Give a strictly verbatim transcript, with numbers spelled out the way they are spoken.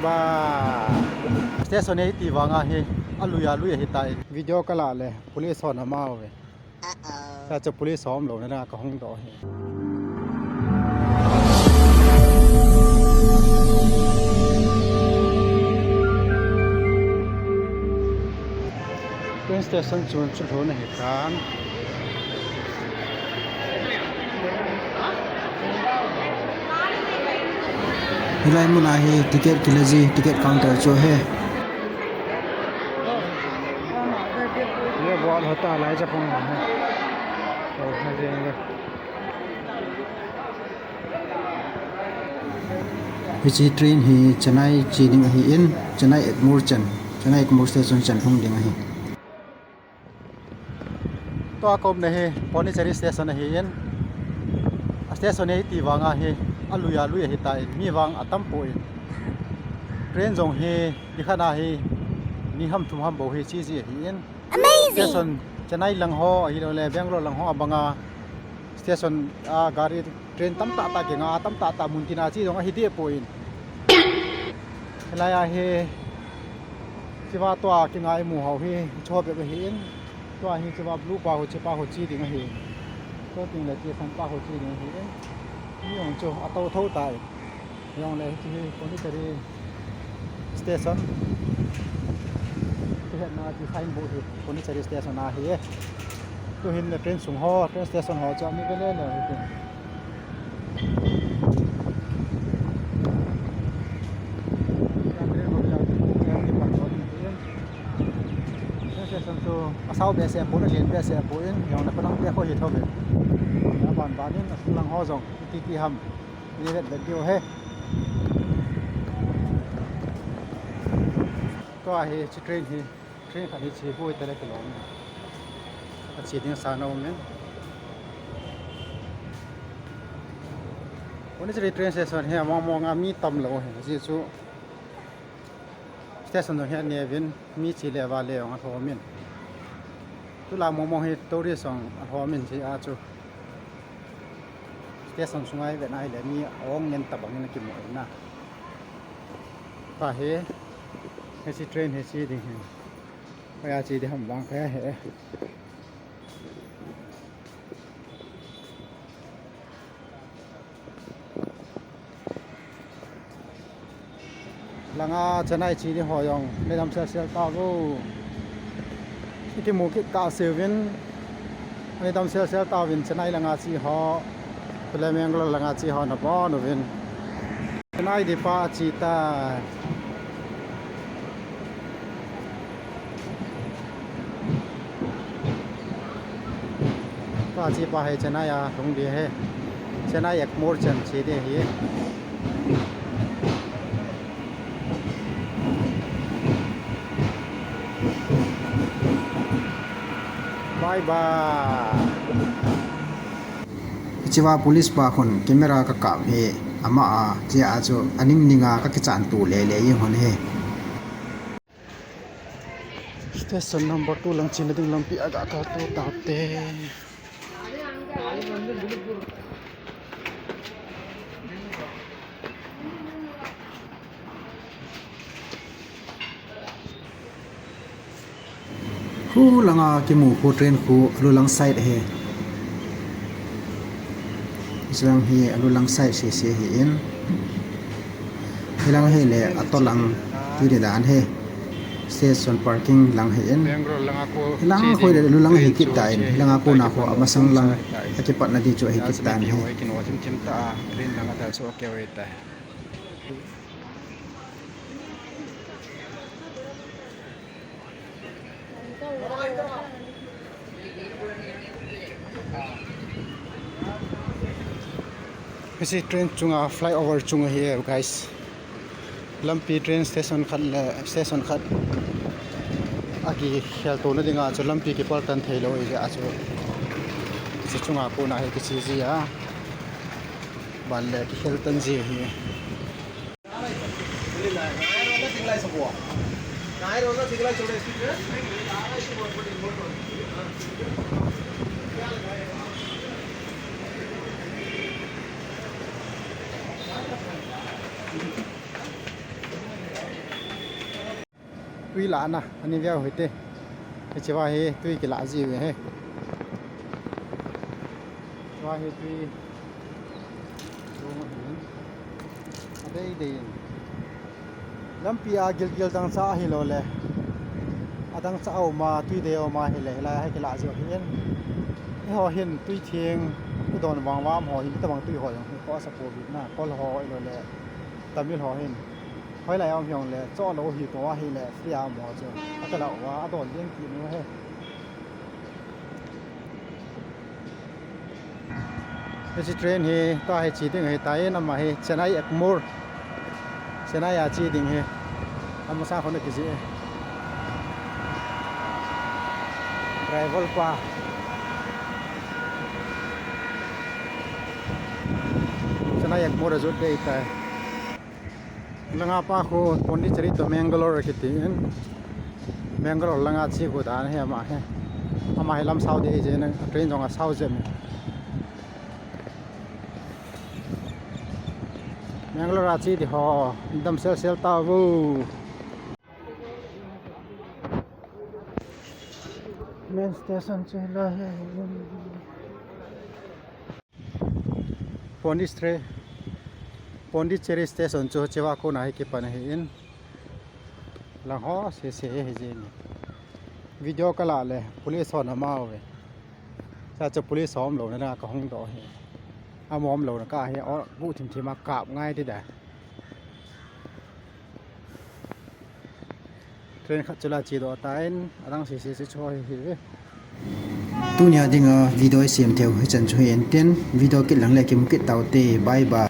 Ba. Station hi ti vanga hi, alui alui ahitai. Video kala le, police hon ama uve. Sa chu police hon lou na ka hung doh hi. Train station chun chu lhon ahi tan. Hilai mun a hi ticket kila ji, ticket counter chu ahi. Ye bol hota lai cha phong hai. Oh, hai je. Hiche train hi Chennai che ding ahin, Chennai Egmore chan, Chennai Egmore station chan lhung ding ahi. Tua ka umna hi Pondicherry station ahin, a station hi ti vanga hi alui alui ahitan, mi vang atam poi. Train jong hi nikhat a hi ni ham thum ham bou hi che ji ahin. Amazing! Station Chennai lang ho, ahilouleh Bangalore lang ho abanga station a gari train tamtah tah kinga, tamtah tah mun tina che jong ahi deh poi. Hilai a hi, hicheva tua kinga imu ho hi, hiche ho bep ahin. Tua hi hicheva blue pa ho, hichepa ho che ding ahi. Tua tengle hiche san pa ho che ding ahin. Mi jong chu atou thou tai. Hijongle hiche hi Pondicherry station. Hiche hetna hiche signboard hi Pondicherry station ahi e. Tuhin le train sung ho, train station ho chu ami ve le le hite. Train ho le train ho le train station chu asao behseh pon, alen behseh pon, hijongle kholang peh ho hi thou ve. Aban ban in asung lang ho jong iti ti ham. Ni vet vet diu he. Tua hi, hiche train hi, train khat hi che hoi tale kilom. Ache ding sa na um in. Pondicherry train station hi among mong a mi tam lou hi, ajeh chu station jong hi aneovin, mi che le va le jong alhom in. Tulai mong mong hi tourist jong alhom in, ajeh chu station sunga ivet na hile mi ahung ngen tabang in akimu in na. Tua hi, hiche train hi che ding hi. Hoiya che ding ham vang kha he. Langa Chennai che ding ho jong nei dam sel sel tauvo. Ikimu kit kah seuvin, nei dam sel sel tauvin Chennai langa che ho, Bangalore langa che ho nabon uvin. Chennai ding pa che tai. Pa che pa hi Chennai a lhung ding ahi. Chennai Egmore chan che ding ahi. Bye bye. Hicheva police pa khun camera kakap hi ama a, chea chu aning ninga kakichan tu le le jeng hon hi. Station number two lang chena ding lampi aga kal tu taute. Khu langa kimu khu train khu alulang side ahi. Hilang hi alulang side sese ahin. Hilang hi le atolang ti ding dan ahi. Station parking lang ahin. Hilang khu le alulang ahi kit tan. Hilanga kona khu amasang lang akipatna ding chu ahi kit tan ahi. Hiche train chunga, flyover chunga hi e, guys. Lampi train station khat le station khat akikhel tona dinga chu lampi kipaltan theilou ahi jeh a chu. Hiche chunga kona hi kiche ji a. Ban le kikhel tan ji ahi. Tui lahna, ani veu hite. Hichea hi tui kilah jiu ahi. Chua hi tui. Chung ahin. Adei dei in. Lampi a gilgil dangchah ahilou le. Adangchah a um a, tui dei a um a hile, hilai a hi kilah jiu ahin. Eiho hin tui theng, i don vang uva um ho hin, tabang tui ho jong hi, ko asa po bit na, Kol ho ahilou le. Tamil ho hin. Hoilai a um hijongle, choh lou hi to ahile, free a um ho chu. Aka lah uva, adon ding kit u ahi. Hiche train hi, tua hi che ding ahitai, ama hi, Chennai Egmore. Chennai a che ding ahi. Ama sa khon a kijih e. Driver pa. Chennai Egmore a jot ding ahitai. Langa pa khu Pondicherry to Mangalore kiti in. Mangalore langa che khu dan ahi ama hi. Ama hi lam sao ding ahi jeh in train jong asao jep e. Mangalore a che ding ho, damsel sel tauvo. Main station chu hilai ahi. Pondicherry, Pondicherry station chu chua kona hi kipan ahin. Lang ho sese hi jeng e. Video kalah le police hon ama uve. Chua chu police ho umlouna lang a kahung doh ahi. Ama umlouna kah hi, o, guh thim thim a kap ngai ti da. Train khat chu la che doh tan, adang sese chu chu hi hi ve. Tunia dinga video i sem theiu hichan chu hi intin, video kit lang le kimu kit taute, bye bye.